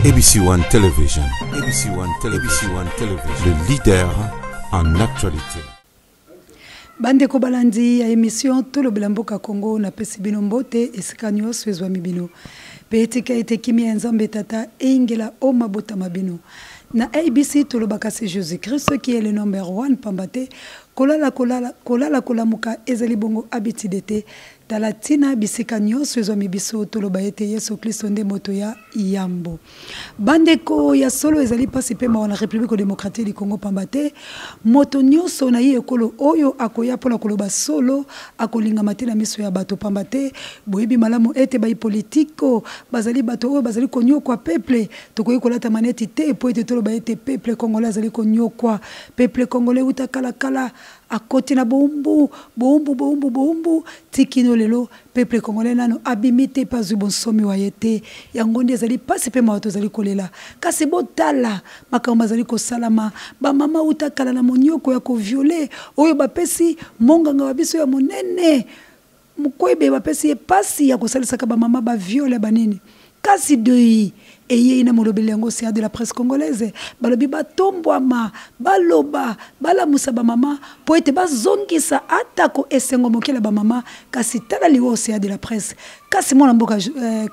ABC One Television, ABC One Television, ABC One Television, le leader en actualité. Bandeko balandi ya emission Tolobela mboka Congo, napesi bino mbote esika nyonso ezwami bino. Pe etika ete kimia ya Nzambe Tata eyingela o mabota ma bino. Na ABC tolobaka se Jésus-Christ qui est le number one, pamba te kolala kolala kolala kolamuka ezali bongo habitude te. Tala tina bisika nyonso ezwami biso toloba ete Yesu Klisto nde moto ya yambo. Bandeko ya solo ezali mpasi mpe mawa na Republique democratique du Congo pamba te moto nyonso na ye ekolo oyo akoya mpo na koloba solo akolingama te na miso ya bato pamba te boyebi malamu ete bayi politiko bazali bato oyo bazali konyokwa peuple. Tokoki kolata maneti te mpo ete toloba ete peuple congolais azali konyokwa. Peuple congolais uta kala kala akoti na boumbu, boumbu, boumbu, boumbu, ti kino lelo peuple congolais nano abimi te mpe azwi bonsomi wa ye te. Yango nde ezali mpasi mpe mawa tozali kolela. Kasi botala makambo mazali kosalama, bamama uta kala na monyoko ya koviole oyo bapesi monganga wa biso ya monene Mukwebe, bapesi ye mpasi ya kosalisaka bamama ba viole banini. Kasi dei eyei na molobeli yango Océan de la presse congolaise, balobi batombwama, baloba, balamusa bamama mpo ete bazongisa atako esengo moke na bamama. Kasi tala liwa Océan de la presse. Kasi mwana mboka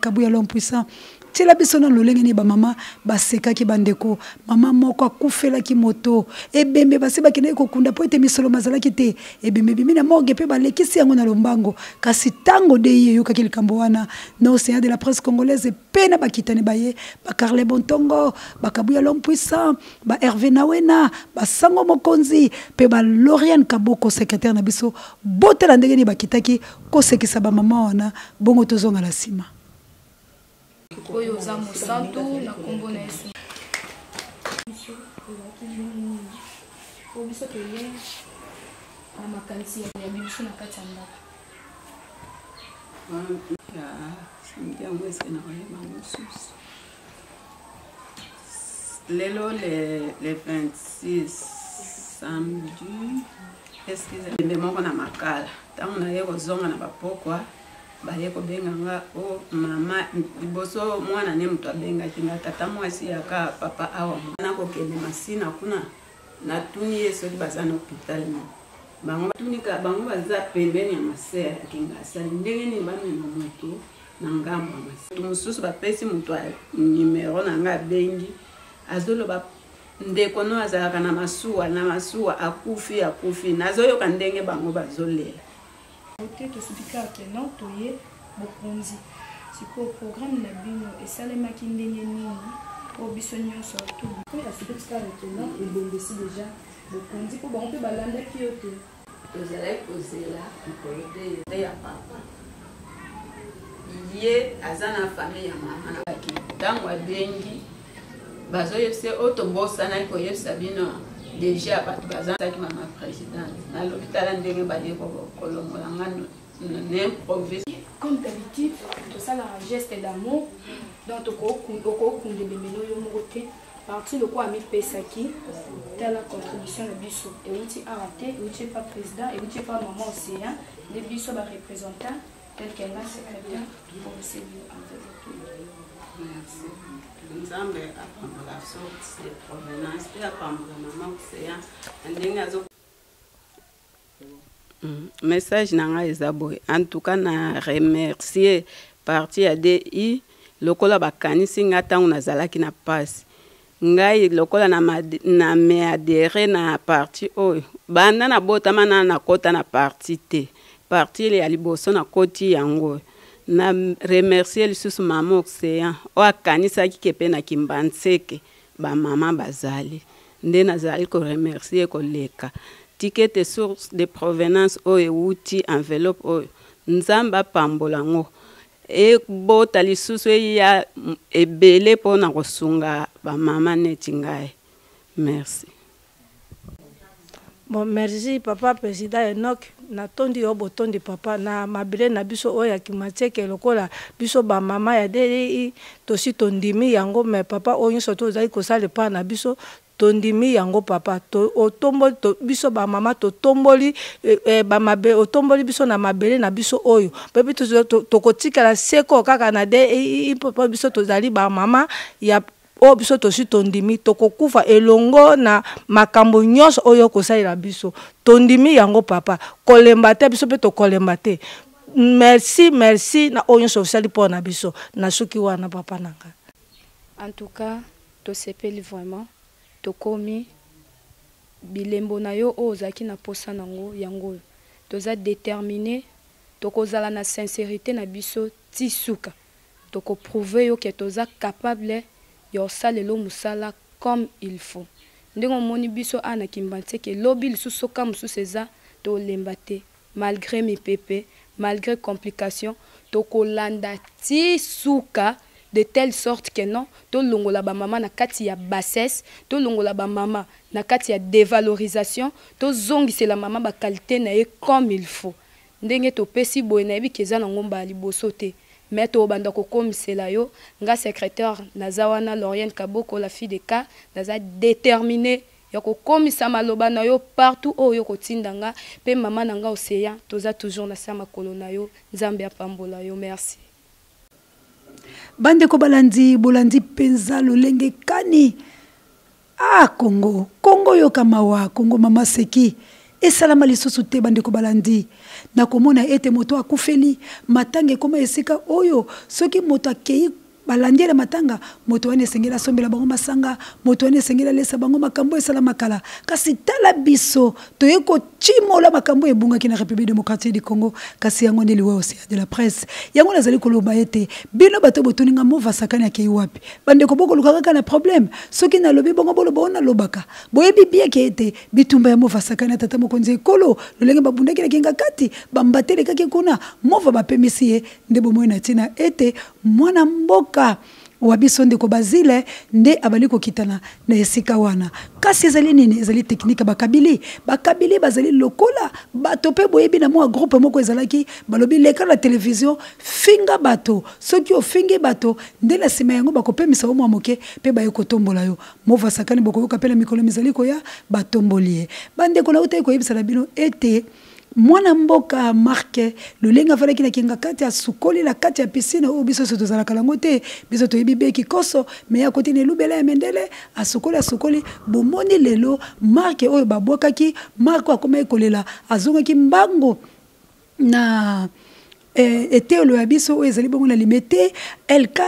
Kabuya l'homme puissant, tiela biso na lolenge nini bamama basekaki bandeko. Mama moko akufelaki moto, ebembe basi bakendaki kokunda mpo ete misolo mazalaki te. Ebembe ebimi na morgue mpe balekisi yango na lombango. Kasi tango dei eyokaki likambo wana na Océan de la presse congolaise mpe na bakitani baye, ba Carle Bontongo, ba Kabuya l'homme puissant, ba Hervé Nawena, ba Sango Mokonzi mpe ba Lauriane Kaboko secrétaire na biso, botala ndenge nini bakitaki kosekisa ba mama wana. Bongo tozonga na nsima. Oyo oza mosantu na nkombo na Yesu. Biso ezalaki ndenge nini po biso toye na makanisi ya biso na kati ya ndako. Yango eske nakoyeba mosusu lelo le 26 samedi eske ezali moko na makala ntango naye kozonga na bapokwa baye kobenga nga o oh, mama liboso mwana ne moto abengaki nga tata mwasi yaka papa awa nakokende masina kuna natuni ye soki baza na hôpital nini bango batunika bango baza pembeni ya masea ya kingasani ndenge nini bamema moto na ngambo ya masea mosusu bapesi moto ya nimero na nga abengi azoloba ndeko no azalaka na masuwa na masuwa akufi akufi nazoyoka ndenge bango bazolela Te tosuki kaka ke non toye bokonzi. Sikoyo programme na bino esalemaki ndenge nini po biso nyonso to po asuki kaka ke non ebongisi deja bokonzi po bango pe balandaki yo te. Tozalaki kozela mokolo te ya papa ye aza na famille ya mama na ntango abengi bazoyebisa oyo tobosanaki koyebisa bino deja bato bazalaki mama présidente nalobi tala ndenge baye kolongola nga n'improvise. Comme d'habitude tosalaka geste d'amour, donc okokunda ebembe no yo moko te. Parti lokola amipesaki, tala contribution na biso euti awa te, euti epa président, euti epa mama océan, nde biso ba représentant tel que nga secrétaire tokoseli enveloppe. Merci. Nzambe apambola source de provenance mpe apambola mama océan na ndenge azo message na ngai eza boye. En tout cas na remercier parti ya DI lokola bakanisi nga ntango nazalaki na pasi. Ngai lokola na na me adhérer na parti oyo banda nabotama na nakota na parti te. Parti ya liboso nakoti yango. Na remercier lisusu mama Océan oyo akanisaki ke pe na Kimbanseke ba mama bazali. Nde nazali ko remercier koleka. Tikete source de provenance oyo ewuti enveloppe oyo Nzambe apambola ngo. Ebota lisusu eya ebele mpona kosunga ba mama neti ngai. Merci. Bon, merci papa président Enoch, natondi yo botondi papa na mabele na biso oyo ya Kimbanseke lokola biso ba mama ya DDI tosi tondimi yango, mais papa oyo nyonso tozali kosala epai na biso tondimi yango papa to, otomboli to, biso ba mama totomboli, eh, eh, ba mabe, otomboli biso na mabele na biso oyo mpe tokotikala seko kaka na DDI mpo biso tozali ba mama ya Oyo biso tosi tondimi, tokokufa elongo na makambo nyonso oyo okosalela biso. Tondimi yango papa, kolemba te, biso mpe tokolemba te. Merci, merci na oyo nyonso osali mpo na biso. Nasuki wana papa na ngai. En tout cas, tosepeli vraiment, tokomi bilembo na yo oyo ozalaki na posa nango yango oyo. Toza determine, tokozala na sincerite na biso ti suka. Toko prouver yo que toza capable ya osalela yo musala comme il faut. Ndenge omoni biso awa na Kimbanseke, lobi lisusu soki cas mosusu eza, tolemba te. Malgre mipepe, malgre complications, tokolanda ti suka de telle sorte que non, tolongola ba mama na kati ya bassesse, tolongola ba mama na kati ya devalorisation, tozongisela mama ba qualites na ye comme il faut. Ndenge topesi boye nayebi ke eza nango mbala liboso te mais tokobanda kokomisela yo nga secretaire naza wana Lauriane Kaboko la fille de K naza determine ya kokomisa maloba na yo partout oyo okotinda nga pe mama na nga Ocean toza toujours na se ya makolo na yo Nzambe apambola yo merci. Bandeko balandi bolandi penza lolenge kani Ah Congo, Congo yoka mawa, Congo mama seki esalama lisusu te bandeko balandi. Nakomona ete moto akufeli, matanga ekoma esika oyo soki moto akei balandi ye na matanga, moto wana esengeli asombela bango masanga, moto wana esengeli alesa bango makambo esalama kala. Kasi tala biso toye kotimola makambo ebungaki na Republique democratique du Congo, kasi yango nde liwa océan de la presse. Yango nazali koloba ete bino bato botuni nga Mova Sakani akei wapi? Bandeko bokoluka kaka na problème. Soki nalobi bongo boloba oyo nalobaka. Boyebi bien ke ete bitumba ya Mova Sakani na tata mokonzi ekolo lolenge babundaki na Kingakati, bambate elekaki kuna, Mova bapemisi ye nde bomoi na ntina ete mwana mboka wa biso ndeko Basile nde abandi kokitana na esika wana. Kasi ezali nini? Ezali technique ya bakabili. Bakabili bazali lokola bato mpe boyebi na mwa groupe moko ezalaki balobi leka na television finga bato, soki ofingi bato nde na nsima yango bakopemisa yo mwa moke mpe baye kotombola yo. Mova Sakani bokoyoka mpe na mikolo mizali koya batomboli ye. Bandeko, nautaki koyebisa na bino ete mwana mboka Marc lolenge afandaki na Kingakati asukoli na kati ya piscine oyo biso nyonso tozalaka nango te, biso toyebi be kikoso me akoti na elubela ya mendele asukoli asukoli. Bomoni lelo Marc oyo babwakaki, Marc oyo akomaki kolela azongaki mbangu na eteyelo ya biso oyo ezali bongo na Limete LK,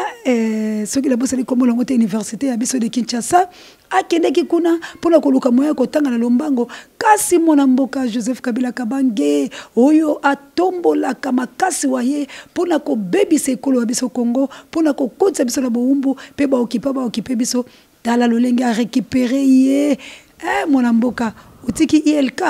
soki nabosani kombo nango te, université ya biso de Kinshasa. Akendeki kuna mpona koluka moyen ya kotanga na lombango, kasi mwana mboka Joseph Kabila Kabange oyo atombolaka makasi wa ye mpona kobebisa ekolo ya biso Congo, mpona kokotisa biso na bowumbu mpe baokipa baokipe biso, tala lolenge a récupérer ye. Mwana mboka otiki ILK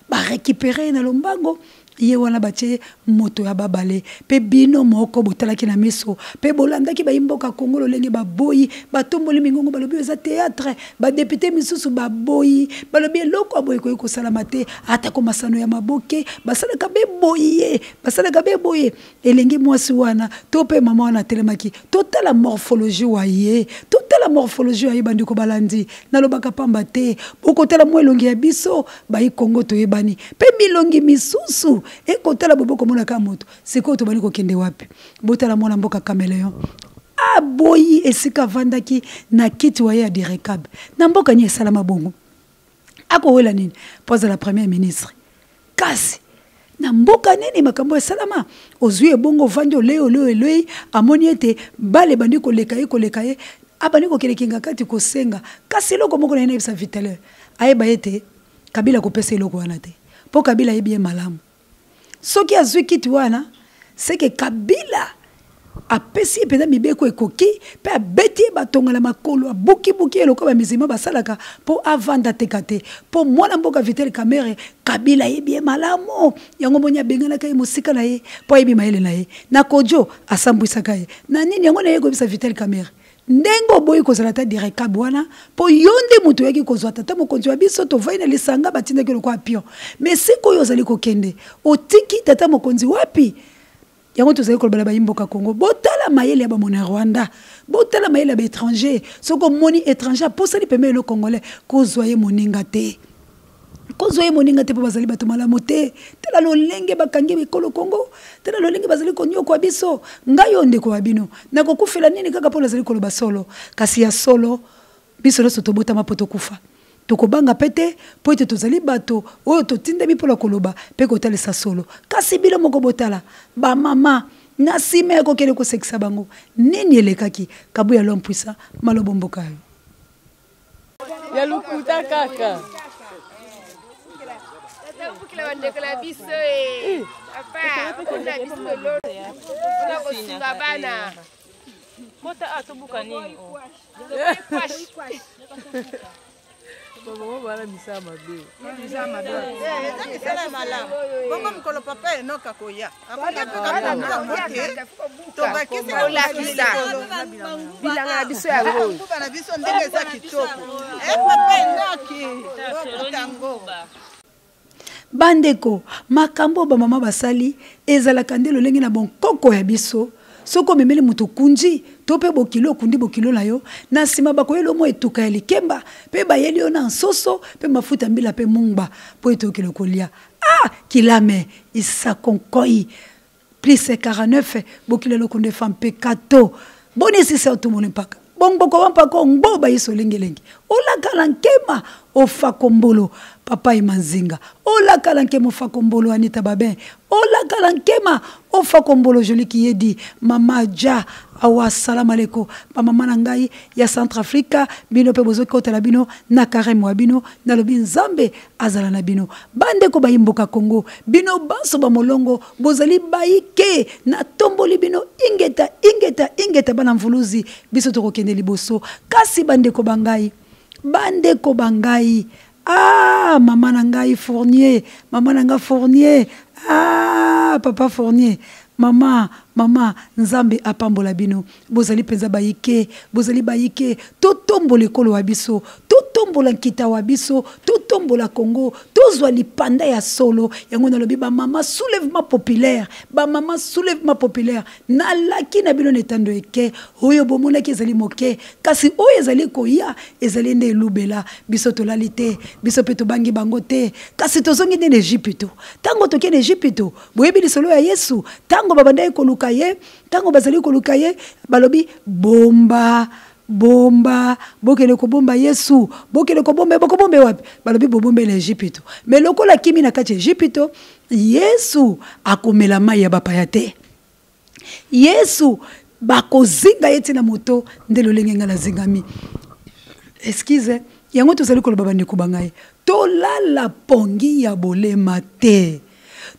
ba récupérer ye na lombango, ye wana batie moto ya babale. Pe bino moko botalaki na miso pe bolandaki bayi mboka Congo lolenge baboyi, batomboli mingongo balobi eza théâtre, ba député misusu baboyi balobi eloko ya boye ekoki kosalama te, atako masano ya maboke basalaka be boye, basalaka be boye. Elenge mwasi wana to pe mama wana atelemaki, totala morphologie wa ye, totala morphologie wa ye. Bandeko balandi, nalobaka pamba te, bokotala mwa elongi ya biso bayi Congo toyebani, pe milongi misusu ekotala boye bokomona kaka moto. Sikoyo tobandi kokende wapi? Botala mwana mboka Cameleon aboyi esika avandaki na kiti wa ye ya direcab. Na mboka nini esalama bongo? Akowela nini po azala premier ministre? Kasi na mboka nini makambo esalama? Ozwi ebongo ovandi olei olei olei, amoni ete bale ebandi koleka ye koleka ye, abandi kokende Kingakati kosenga. Kasi eloko moko na ye nayebisa Vitale, ayeba ete Kabila akopesa eloko wana te, po Kabila ayebi ye malamu. Soki azwi kiti wana, seke Kabila apesi ye mpenza mibeko ekoki mpe abeti ye batonga na makolo, abukibuki ye lokola bamizilma basalaka mpo avanda teka te. Mpo mwana mboka Vital Kamerhe, Kabila ayebi ye malamu, yango moni abenganaka ye mosika na ye mpo ayebi mayele na ye. Na Kodjo asambwisaka ye na nini, yango naye koyebisa Vital Kamerhe ndenge oboyi kozala ata direcab wana, mpo yo nde moto oyaki kozwa tata mokonzi wa biso, tovai na lisanga batindaki lokola pion, mais sikoyo ozali kokende otiki tata mokonzi wapi? Yango tozali koloba na bayi mboka Congo, botala mayele ya bamona Rwanda, botala mayele ya ba étranger. Soki omoni étranger aposani pembeni no congolais, kozwa ye moninga te. Kozwa ye moninga te mpo bazali bato malamu te. Tala lolenge bakangi ekolo Congo, tala lolenge bazali konyokwa biso. Ngai oyo ndeko wa bino, nakokufela nini kaka mpo nazali koloba solo? Kasi ya solo, biso nyonso tobotama mpo tokufa. Tokobanga mpe te, mpo ete tozali bato oyo totindami mpo na koloba mpe kotalisa solo. Kasi bino moko botala, bamama, na nsima ya kokende kosekisa bango, nini elekaki? Kabuya l'homme puissant, malobo mboka yo. Ya lokuta kaka. Tozobukela bandeko na biso e papa mpona biso lolo mpona kosunga bana kota a tobuka nini o bango bana misala mabe eza misala ya malamu bongo mokolo papa enok akoya akoya mpe kakongo te tobakisi olakisa bilanga na biso yango nguba na biso ndenge eza kitoko e papa enoki okuta ngo Bandeko, makambo oyo bamama basali ezalaka nde lolenge na bonkoko ya biso. Soki omemeli moto kunji to mpe bokilo, okundi bokilo na yo, na nsima bakoyela yo mwa etuka ya likemba mpe bayeli yo na nsoso mpe mafuta mbila mpe mungba mpo ete okende kolia. Ah! Kilame isakonkoi plus 49 bokilo lokondo efa mpe kato boni esisa otumoli mpaka bongboko wa mpaka ongbo bayiso olengelengi olakala nkema ofakombolo papa emanzinga olakala nkema ofakombolo anita babin olakala nkema ofakombolo joli kiyedi mama ja awa salama leko bamama na ngai ya centrafrika bino mpe bozokotela bino na kareme wa bino nalobi nzambe azala na bino bandeko bayi mboka Congo bino banso ba molongo bozali bayike natomboli bino ingeta ingeta ingeta bana mvuluzi biso tokokende liboso kasi bandeko ba ngai bandeko ba ngai ah mama na ngai Fournier mama na ngai Fournier ah papa Fournier mama mama nzambe apambola bino bozali mpenza bayike bozali bayike totombola ekolo wa biso totombola nkita wa biso totombola congo tozwa lipanda ya solo yango nalobi bamama soulèvement populaire bamama soulèvement populaire nalaki na bino na etando eke oyo bomonaki ezali moke kasi oyo ezali koya ezali nde elubela biso tolali te biso mpe tobangi bango te kasi tozongi nde na ejipito ntango tokei na ejipito boyebi lisolo ya yesu ntango babandaki koluka ye ntango bazali koluka ye balobi bomba bomba bokende kobomba yesu bokende kobomba ye bokobomba ye wapi balobi bobombe na ejipito me lokola akimi na kati ya ejipito yesu akomela mai ya bapaya te yesu bakozinga ye ntina moto nde lolenge ngai nazingami eskize yango tozali koloba bandeko ba ngai tolala pongi ya bolema te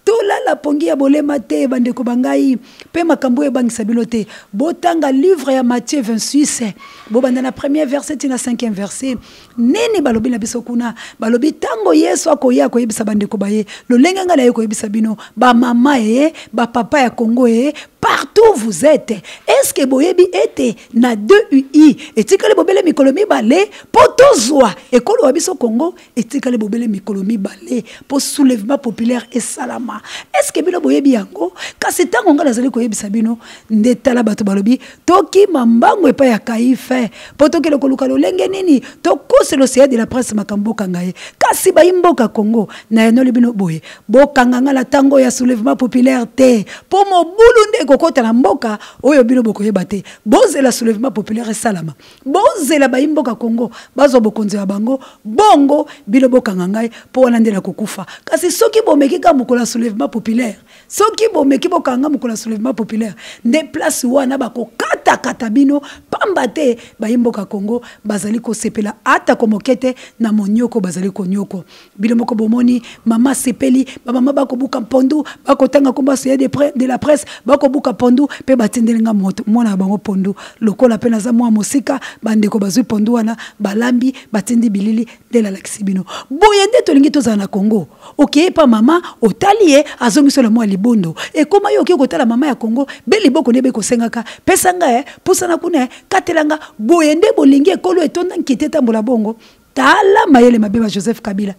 tolala pongi ya bolema te bandeko ba ngai mpe makambo oyo ebangisa bino te botanga livre ya matthieu 26 bobanda na premier verset ti na 5e verset nini balobi na biso kuna balobi ntango yesu akoya akoyebisa bandeko ba ye lolenge ngai naye koyebisa bino bamama eye bapapa ya kongo eye partout vous êtes est-ce boyebi ete na 2 ui etikali bobele mikolo mibale mpo tozwa ekolo wa biso kongo etikali bobele mikolo mibale mpo soulèvement populaire esalama eske bino boyebi yango kasi ntango ngai nazali koyebisa bino nde tala bato balobi tokima mbango epai ya kaife mpo tokende koluka lolenge nini tokosela oseya de la presse makambo bokanga ye kasi bayi mboka congo nayanoli bino boye bokanga ngai na ntango ya soulèvement populaire te mpo mobulu nde ekokota na mboka oyo bino bokoyeba te bozela soulèvement populaire esalama bozela bayi mboka congo bazwa bokonzi ya bango bongo bino bokanga ngai mpo wana nde nakokufa kasi soki bomeki kaka mokolo ya soulèvement populaire soki bomeki bokanga mokolo ya soulèvement populaire nde place wana bakokatakata bino pamba te bayi mboka congo bazali kosepela atako moke te na monioko bazali konioko bino moko bomoni mama asepeli bamama bakobuka mpondu bakotanga nkombo ya de la presse bakobuka mpondu mpe batindeli nga mwana na bango mpondu lokola mpe naza mwa mosika bandeko bazwi mpondu wana balambi batindi bilili nde nalakisi bino boye nde tolingi tozala na congo okei epa mama otali ye azongisi na mwa libondo ekoma yo okoki kotala mama ya congo be liboko nde bekosengaka pesa nga e pusana kuna e katela nga boye nde bolingi ekolo etonda nkita etambola bongo tala mayele mabe ba joseph kabila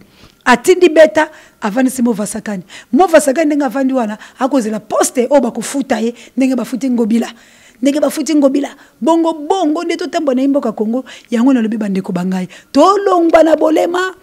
atindi beta avandisi movasakani movasakani ndenge avandi wana akozela poste oyo bakofuta ye ndenge bafuti ngobila ndenge bafuti ngobila bongo bongo nde totambola na ye mboka kongo yango nalobi bandeko ba ngai tolongwa na bolema.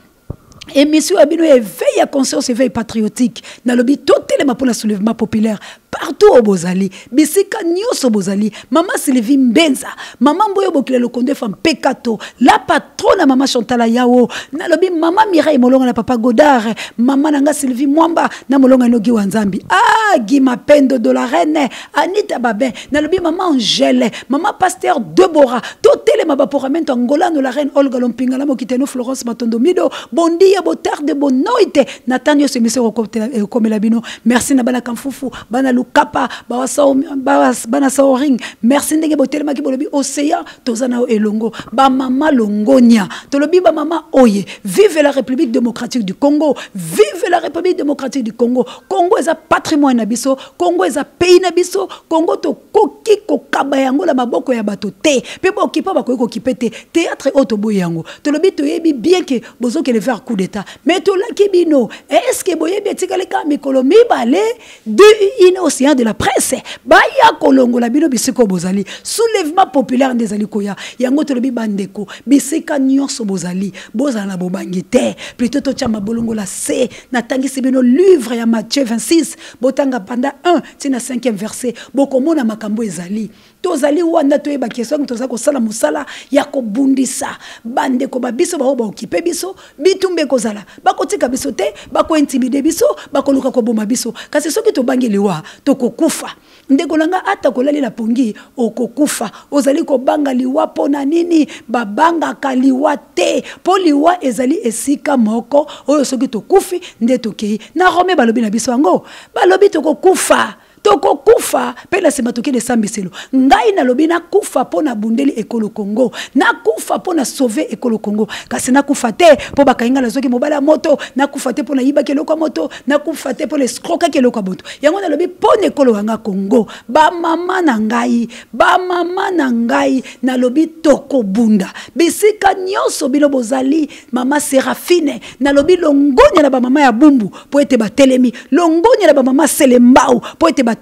Émission ya bino éveil ya conscience, éveil patriotique. Nalobi totelema mpona soulèvement populaire partout oyo bozali, bisika nyonso bozali. Mama Sylvie Mbenza, mama Mboyo Bokila Lokondo efa Mpekato, la patrona mama Chantal Yao, nalobi mama Mireille Molonga na papa Godard, mama nanga Sylvie Mwamba na Molonga Enogi wa Nzambi, ah Guy Mapendo de la Reine, Anita Babin, nalobi mama Angèle, mama Pasteur Deborah, totelema baporamento Angola no la Reine Olga Lompinga la Mokiteno Florence Matondo Mido, bondia botarde bonoite Nathan nyonso émission ekomela bino. Merci na bana Kamfufu, bana Lukapa, bana Saoring, merci ndenge botelemaki bolobi océan toza na elongo, ba mama Longonia, tolobi ba mama oye, vive la République démocratique du Congo, vive la République démocratique du Congo. Congo eza patrimoine na biso, Congo eza pays na biso, Congo tokoki kokaba yango na maboko ya bato te, pe bokipa bakoki kokipe te. Théâtre oyo toboyi yango, tolobi toyebi bien ke bozokende vers coup d'état, mais tolaki bino, est-ce que boyebi etikali kaka mikolo mibale de une océan de la presse baya kolongola bino bisika oyo bozali? Soulèvement populaire nde ezali koya yango. Tolobi bandeko, bisika nyonso bozali, bozala na bobangi te, plutôt totya mabolongola se. Natangisi bino livre ya Matthieu 26, botanga banda 1 ntina 5e verset, bokomona makambo ezali. Tozali wana, toyebaki soki toza kosala mosala ya kobundisa bandeko ba biso bao baokipe biso, bitumba ekozala, bakotika biso te, bakointimide biso, bakoluka koboma biso. Kasi soki tobangi liwa, tokokufa. Ndeko na nga, ata kolalela pongi, okokufa. Ozali kobanga liwa mpo na nini? Babangaka liwa te, mpo liwa ezali esika moko oyo soki tokufi nde tokei. Na Rome balobi na biso yango, balobi tokokufa, tokokufa mpe na nsima tokende esambiselo. Ngai nalobi nakufa mpo na bundeli ekolo Kongo, nakufa mpo na sauve ekolo Kongo, kasi nakufa te mpo bakangi ngai nazwaki mobali ya moto, nakufa te mpo nayibaki eloko ya moto, nakufa te mpo na escrokaki eloko ya moto. Yango nalobi mpo na ekolo yanga Kongo, bamama na ngai, bamama na ngai, nalobi tokobunda bisika nyonso bino bozali. Mama Serafine, nalobi longonya na bamama ya Bumbu mpo ete batelemi, longonya na bamama Selembao mpo ete batelemi.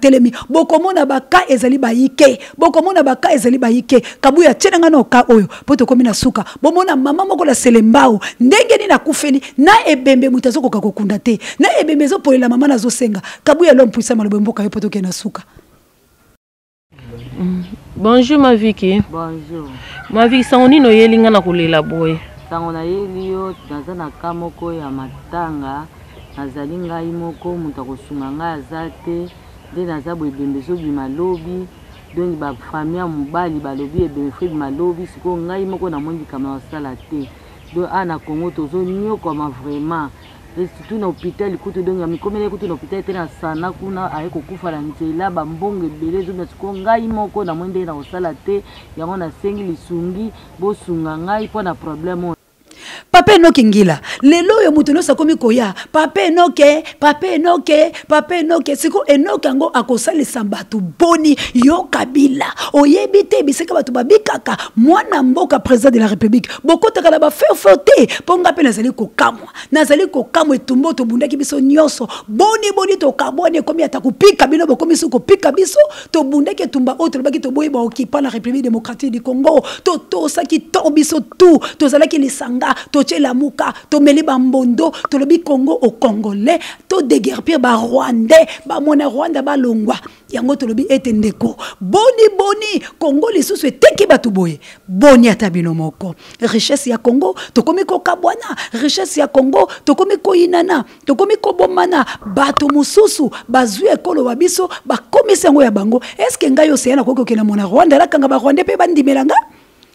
Bokomona baka ezali bayike, bokomona baka ezali bayike. Kabuya tie na ngai na oka oyo mpo tokomi na suka. Bomona mama moko na Selembao ndenge nini akufeli na ebembe, moto azokoka kokunda te, na ebembe ezopolela mama. Nazosenga Kabuya l'homme puissant, maloba mboka yo mpo tokende na suka. Bonjour ma Vicky. Bonjour. Ma Vicky, sango nini oyeli nga na kolela boye? Sango nayeli yo, naza na ka moko ya matanga, nazali ngai moko, moto akosunga ngai aza te, nde naza boye, ebembe ezobima lobi, donc bafamille ya mobali balobi ebembe fo ebima lobi, sikoyo ngai moko namoni likambo na kosala te. Donc awa na Congo tozonyokwama vraiment. Et surtout na hôpital kutu, donc amikomeli kutu na hôpital te, na sana kuna aye kokufa na nzela, bambongo ebele ezobima. Sikoyo ngai moko namoni ndenge na kosala te, yango nasengi lisungi, bosunga ngai mpo na problème oyo. Papa Enoki Ngila, lelo oyo moto nyonso akomi koya Papa Enoke, Papa Enoke, Papa Enoke. Siko Enoke yango akosalisa bato boni? Yo Kabila oyebi te bisika bato babikaka. Mwana mboka président de la République, bokotaka na bafefo te, mpo nga mpe nazali kokamwa, nazali kokamwa etumba oyo tobundaki biso nyonso. Boni boni tokabwani, ekomi ata kopika bino, bokomi su kopika biso. Tobundaki etumba oyo, tolobaki toboyi baokipa na République démocratique du Congo, totosaki to biso tu tozalaki lisanga, totie lamuka, tomeli bambondo, tolobi Congo au Congolais, todeguerpir Barwandais, bamona Rwanda balongwa. Yango tolobi ete ndeko, boni boni Congo lisusu eteki bato boye? Boni ata bino moko, richesse ya Congo tokomi kokabwana, richesse ya Congo tokomi koyinana, tokomi kobomana. Bato mosusu bazwi ekolo wa biso, bakomisi yango ya bango. Eske ngai oseya nakoki kokende mona Rwanda, nakanga Barwandais mpe bandimela nga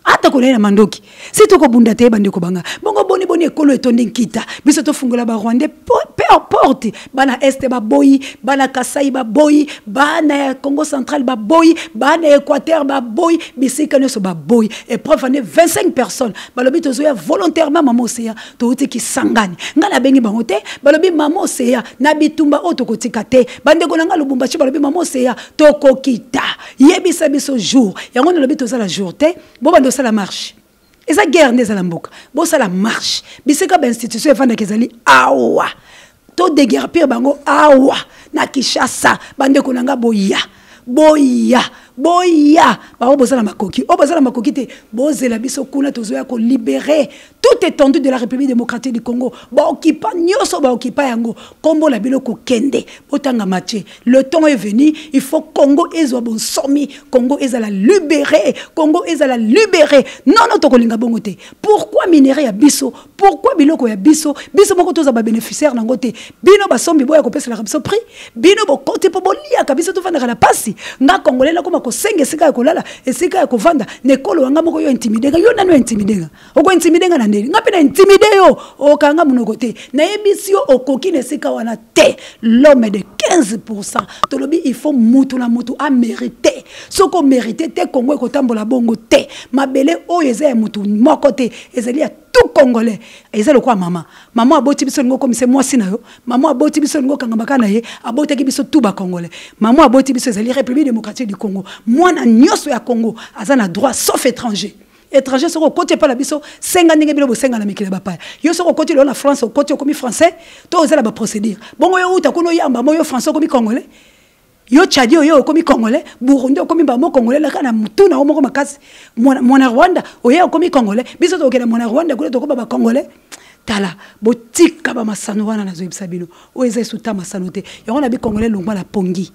ata konaye na mandoki si tokobunda te? Bandeko banga, bongo boni boni ekolo etondi nkita, biso tofungola Barwandais pe porte. Bana Este baboyi, bana Kasai baboyi, bana ya Congo central baboyi, bana ya Équateur baboyi, bisika nyonso baboyi. Épreuve ane 25 personnes balobi tozoya volontairement. Mama Oseya, touti Kisangani, ngai nabengi bango te, balobi mama Oseya, na bitumba oyo tokotika te. Bandeko na ngai Lubumbashi balobi mama Oseya, tokokita, yebisa biso jour. Yango nalobi tozala jour te, bobanda osala marche, eza guerre nde ezala mboka, bosala marche bisika bainstitution efandaka ezali awa, todeguerpir bango awa na Kinshasa. Bandeko na nga, boya, boya. Boya baoyo boza na makoki, oyo boza na makoki te, bozela biso kuna, tozoya kolibere toute étendue de la République démocratique du Congo. Baokipa nyonso, baokipa yango, nkombo na bino kokende botanga Mathieu. Le temps est venu, il faut Congo ezwa bonsomi, Congo ezala libéré, Congo ezala libéré. Non, non, tokolinga bongo te. Pourquoi minerai ya biso? Pourquoi biloko ya biso? Biso moko toza ba bénéficiaire nango te. Bino basombi boya kopeselaka biso prix, bino bokoti mpo boliaka biso, tofandaka na pasi. Nga Congolais nakoma kosenga esika ya kolala, esika ya kovanda na ekolo wanga moko. Yo intimide nga, yo nani ointimide nga? Okointimide nga na ndeni? Nga mpe na intimide yo, okanga monoko te. Nayebisi yo, okoki na esika wana te. L'homme de 15, tolobi il faut mutu na mutu amérite. Soki omérite te, Kongo ekotambola bongo te. Mabele oyo eza ya mutu moko te, ezali ya tout Congolais. Eza lokola mama, mama aboti biso, olingi okomise mwasi na yo. Mama aboti biso, olingi okangama kaka na ye. Abotaki biso tout Bacongolais. Mama aboti biso ezali République démocratique du Congo. Mwana nyonso ya Congo aza na droit, sauf étranger. Étranger, soki okoti epai na biso, senga ndenge bino bosenga na mikili ya bapaya. Yo soki okoti lelo na France, okoti, okomi Français to oza na baprocédure bongo. Yo uta kuna, oyamba mo, yo Français okomi Congolais, yo Tchadi oyo okomi Congolais, Burundi okomi bamo Congolais, laka na mutu na yo moko makasi. Mwana Rwanda oye okomi Congolais, biso tokokende mwana Rwanda kuna, tokoba Bacongolais. Tala, botika bamasano wana. Nazoyebisa bino, oyo eza esuta masano te. Yango na bicongolais, longwa na pongi.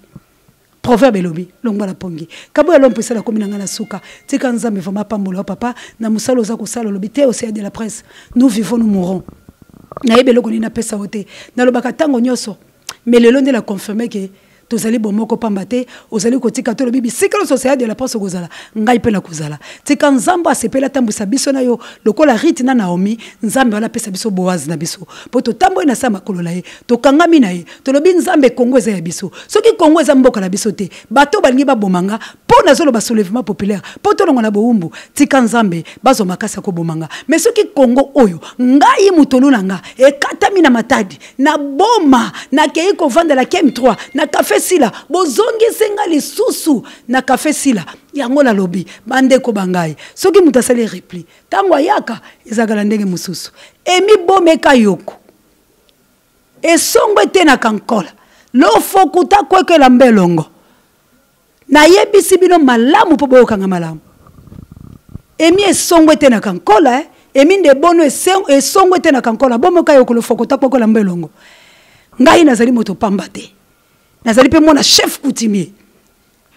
Proverbe elobi, longwa na pongi. Kaboya lompo esala komi na ngai na suka. Tika Nzambe vraiment apambola yo, papa, na mosala oza kosala. Olobi te, océan de la presse, nous vivons, nous mourrons. Nayebi eloko nini napesa yo te. Nalobaka ntango nyonso, mais lelo nde na confirme ke tozali bomoko, pamba te ozali kotika. Tolobi bisika nyonso océan de la presse okozala, ngai mpe nakozala. Tika Nzambe asepeli, atambwisa biso na yo lokola Rite na Naomi. Nzambe wana apesa biso Boaze na biso, mpo totamboli na sa makolo na ye, tokangami na ye. Tolobi Nzambe, Kongo eza ya biso. Soki Kongo eza mboka na biso te, bato balingi baboma nga mpo nazoloba soulèvement populaire mpo tolongwa na bowumbu, tika Nzambe bazwa makasi ya koboma nga. Mais soki Kongo oyo ngai motolu na nga ekatami na Matadi, na Boma, nakei kovandela kem 3 na Café Sila, bozongisi nga lisusu na Café Sila. Yango nalobi, bandeko bangai, soki moto asali repli, ntango ayaka ezalaka na ndenge mosusu. Emibomeka yoko esongo etenaka nkola lofokuta kwekela mbelongo. Nayebisi bino malamu mpo boyokanga malamu. Emi esongo etenaka nkola, eh? Emi nde bono esongo etenaka nkola bomoka yoko lofokota kwekwela mbelongo. Ngai nazali moto pamba te, nazali mpe mwana chef coutumier,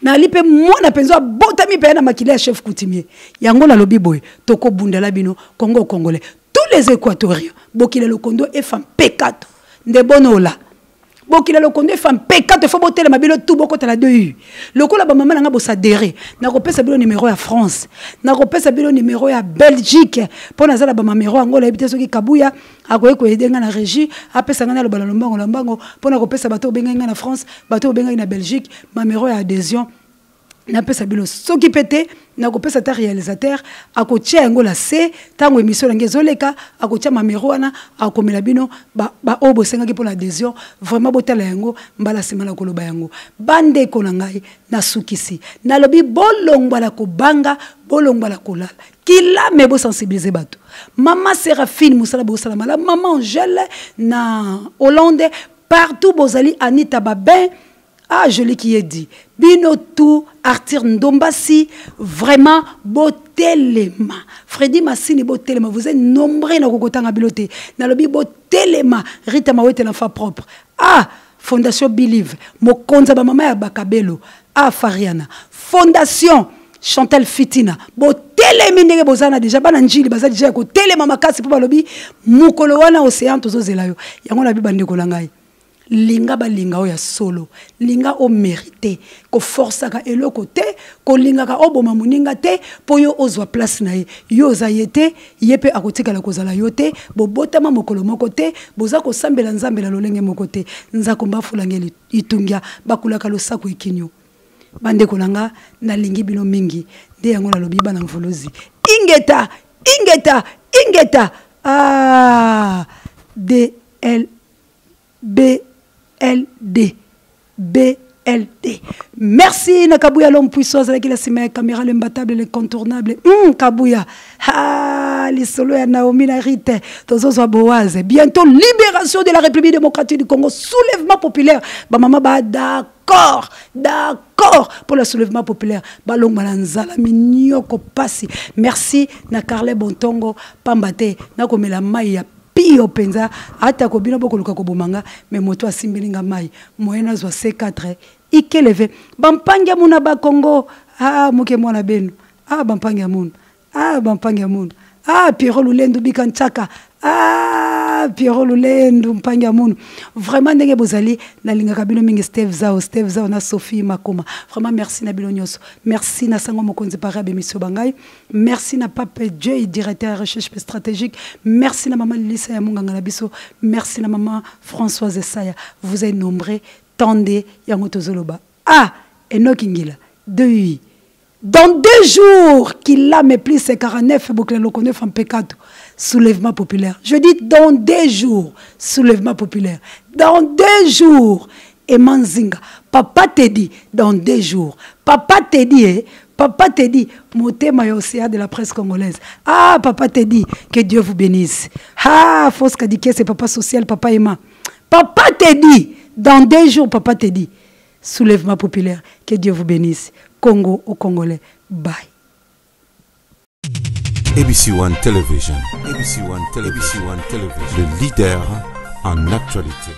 nali mpe mwana mpenza abotami mpenza na makila ya chef coutumier. Yango nalobi boye, tokobundela bino Congo congolais, tous les Équatoriens. Bokila lokondo efa mpekato nde bonola, bokila lokondo efa mpekato. Efo botelema bino tu, bokotala 2 u lokola bamama na nga bosadere. Nakopesa bino numero ya France, nakopesa bino numero ya Belgique, mpo naza na bamamero yango. Nayebi te soki Kabuya akoki koyede nga na régie, apesa ngai naloba na lombango na mbango mpo na kopesa bato obengaki ngai na France, bato obengaki na Belgique, mamero ya adhésion napesa bino. Soki mpe te, nakopesa ata réalisateur, akotia yango na se ntango émission na ngai ezoleka, akotia mamero wana, akomela bino baoyo bosengaki mpo na adhésion. Vraiment botala yango mbala nsima na koloba yango. Bandeko na ngai, nasukisi, nalobi bolongwa na kobanga, bolongwa na kolala kilame, bosensibilize bato. Mama Séraphine, mosala bosala malamu. Mama Angèle na Hollande, partout bozali, Anita Babin, ah, joli qui est dit, bino tout, Arthur Ndombasi, vraiment botelema. Freddy Massini, botelema. Vous êtes nombreux na kokotanga bino te. Nalobi botelema. Rita Mawete, l'enfant propre, ah, Fondation Believe, mokonza bamama ya Bakabelo, ah, Fariana, Fondation Chantal Fitina, botelemi ndenge boza na deja bana Njili baza deja ya kotelema makasi, mpo balobi mokolo wana océan tozozela yo. Yango nabi, bandeko na ngai, linga balinga oyo ya solo, linga omérite. Koforsaka eloko te, kolingaka oboma moninga te mpo yo ozwa place na ye. Yo oza ye te, ye mpe akotikala kozala yo te. Bobotama mokolo moko te, boza kosambela Nzambe na lolenge moko te. Nzakomba afulange itungia bakulaka losako ekinio. Bandeko na nga, nalingi bino mingi. Nde yango nalobi, bana mvuluzi, ingeta, ingeta, ingeta. Ah, D L B L D B L D. Merci na Kabuya l'homme puissant azalaki na nsima ya caméra, l'imbattable, l'incontournable. Kabuya. Ha. Ah, lisolo ya Naomi na Rite, tozozwa Boaz. Bientôt libération de la République démocratique du Congo, soulèvement populaire. Ba mama ba d'accord, d'accord pour le soulèvement populaire. Balongwa na nzala minyoko pasi. Merci na Carle Bontongo pamba te nakomela mai ya pio mpenza atako bino bokoluka koboma nga me moto asimbeli nga mai moyen nazwa C4 ikeleve bampangi ya muna bakongo ah, moke mwana benu ah, bampangi ya muna ah, bampangi ya muna ah, Pierrot Lulendu bika nchaka ah, Pierrot Lulendu mpangi ya munu vraiment ndenge bozali nalingaka bino mingi Steve Zao Steve Zao na Sophie Makoma vraiment merci na bino nyonso merci na sango mokonzi para bemission bangai Merci na Pape Jay, directeur ya recherche stratégique. Merci na maman Lisa ya munganga na biso. Merci na maman Françoise Esaya. Vous êtes nombreux. Tendez yango tozoloba. Ah, Enoch Ngila, 2 Dans deux jours qu'il a mépris 49 boucle lokoneuf en pekato. Soulèvement populaire. Je dis dans deux jours, soulèvement populaire. Dans deux jours, Emanzinga. Papa te dit dans deux jours. Papa te dit, eh, Papa te dit, motema ya océan de la presse congolaise. Ah, papa te dit, que Dieu vous bénisse. Ah, Fausse Kadike, c'est papa social, papa Emma. Papa te dit, dans deux jours, papa te dit, soulèvement populaire, que Dieu vous bénisse. Congo au Congolais. Bye. ABC One Television, ABC One Television, ABC One Television, le leader en actualité.